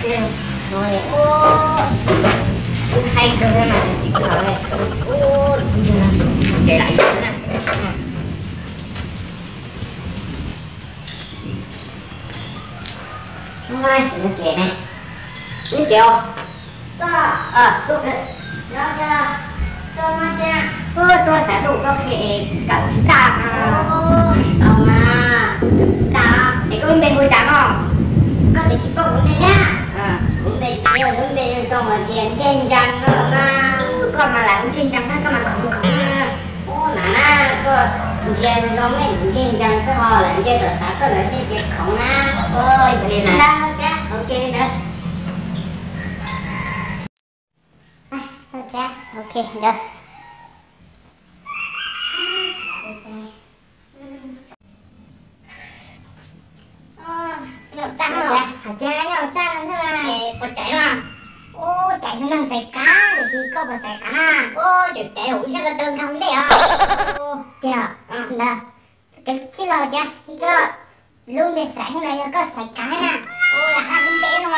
Ua, kuv hais kawg mas tsis kawg, ua, tsev lawm na. Lub tsev os. Tuaj xav tuaj koj qhia es kawm tsis tau. Tau mas, tsis tau. Es koj lub npe hu cas no? Koj twb tsis paub kuv npe thiab. Kuv npe, kuv lub npe zoo zoo tias Ntseg Ntsees no mas. Koj mas lam ua Ntseg Ntsees thiab koj mas khoov khoov. Ua mas na, koj ntsia zoo zoo ne, Ntseg Ntsees xwb ho lawv ntsia tom xav koj lawv thiaj tias khoov na. Ua li ntawd, ok ntawd. Ok ntawd. Nyob txaj, hais tias nyob txaj xwb mas. Puas caiv mas? Ua caiv tus neeg xaiv qav, tiam sis koj puas xaiv qav na? Ua tseem caiv, ua zaj ko taw nkag ntej os. Tiag ntawd, tsis los tias koj lub npe xaiv no yog koj xaiv qav na. Ua lam haj lub npe no,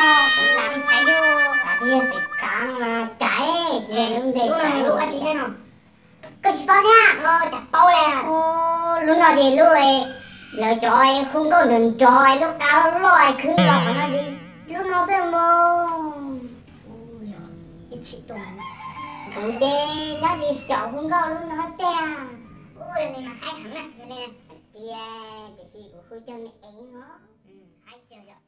lam xaiv yog, lam yog xaiv qav mas caiv, lub npe xaiv lub no. Koj tsis paub thiab? Cas paub li. Lub no ces lub lawv cov hu nkauj nrov nrov, lub qab loj loj khwv los qhov no li, lub no xwb mas. Ib txhis tus ntawd ces nyob li xyaum hu nkauj lub no tiag. Ua li mas haib heev na, tiag tiam sis kuv hu cov me ev os. Haib tiag yom.